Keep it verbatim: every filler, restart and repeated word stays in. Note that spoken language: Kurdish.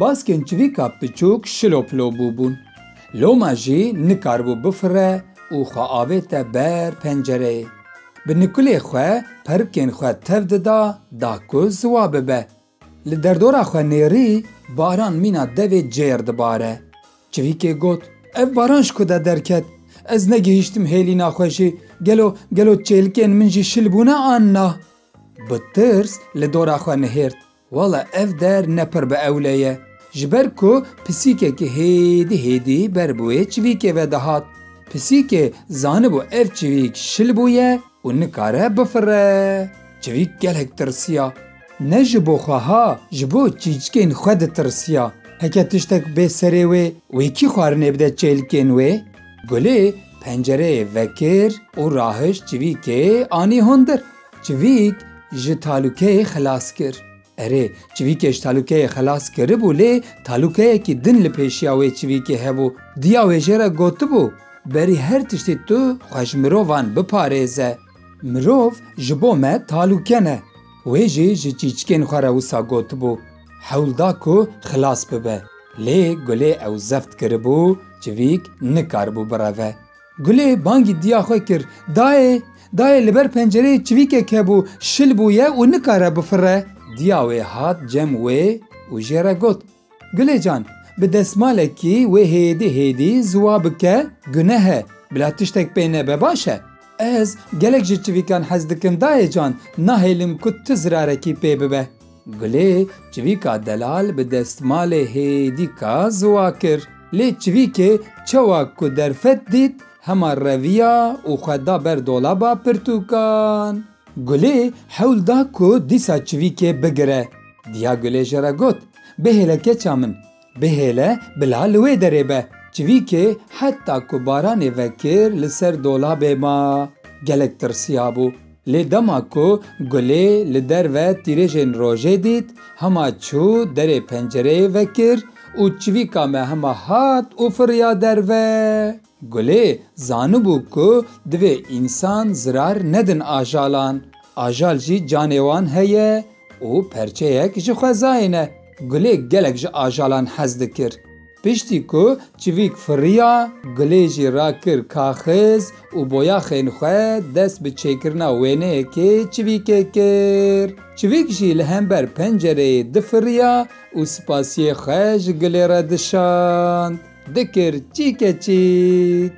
Baskên çivîka piçûk şilo pilo bûbûn. Loma jî nikaribû bifire û xwe avête ber pencereyê. Bi nikulê xwe perikên xwe tev dida, da ku ziwa bibe. Li derdora xwe nêrî baran mîna devê cêr dibare. Çivîkê got, "Ev baran ji ku de derket? Ez negihîştim hêlîna xwe jî. Gelo, gelo çêlikên min jî şil bûne an na?" Bi tirs li dora xwe nihêrt. Wele ev der ne pir bi ewle ye. Ji ber ku pisîkekî hêdî hêdî ber bi wê çivîkê ve dihat. Pisîkê zanibû ev çivîk şil bûye û nikare bifire. Çivîk gelek tirsiya. Ne ji bo xwe ha, ji bo çîçikên xwe ditirsiya. Heke tiştek bê serê wê, wê kî xwarinê bide çêlikên wê? Gulê pencereyê vekir û rahişt çivîkê anî hundir. Çivîk ji talûkeyê xilas kir. Erê, çivîkê ji talûkeyê xelas kiribû, lê talûkeyekî din li pêşiya wê çivîkê hebû. Diya wê jê re gotibû, "Berî her tiştî tu xwe ji mirovan biparêze. Mirov ji bo me talûke ne." Wê jî ji çîçikên xwe re wisa gotibû. Hewl da ku xilas bibe. Lê gulê ew zeft kiribû, çivîk nikaribû bireve. Gulê bangî diya xwe kir, "Dayê, dayê, li ber pencereyê çivîkek hebû, şil bûye û nikare bifire." Diya wê hat cem wê û jê re got, "Gulê can, bi destmalekî wê hêdî hêdî ziwa bike, guneh e, bila tiştek pê nebe baş e. Ez gelek ji çivîkan hez dikim dayê can, nahêlim ku tu zirarekî pê bibe." Gulê çivîka delal bi destmalê hêdîka ziwa kir. Lê çivîkê çawa ku derfet dît, hema reviya û xwe da ber dolaba pirtûkan. Gulê hewl da ku dîsa çivîkê bigire. Diya gulê jê re got, "Bihêle keça min, bihêle bila li wê derê be." Çivîkê heta ku baranê vekir li ser dolabê ma. Gelek tirsiyabû. Lê dema ku gulê li derve tîrêjên rojê dît, hema çû derê pencereyê vekir û çivîka me hema hat û firiya derve. Gulê zanibû ku divê însan zirar nedin ajalan. Ajal jî canê wan heye û perçeyek ji xwezayê ne. Gulê gelek ji ajalan hez dikir. Piştî ku çivîk firiya, gulê jî rakir kaxiz û boyaxên xwe dest bi çêkirina wêneyekê çivîkê kir. Çivîk jî li hember pencereyê difiriya û spasiyê xwe ji gulê re dişand. Dikir çîke çîk.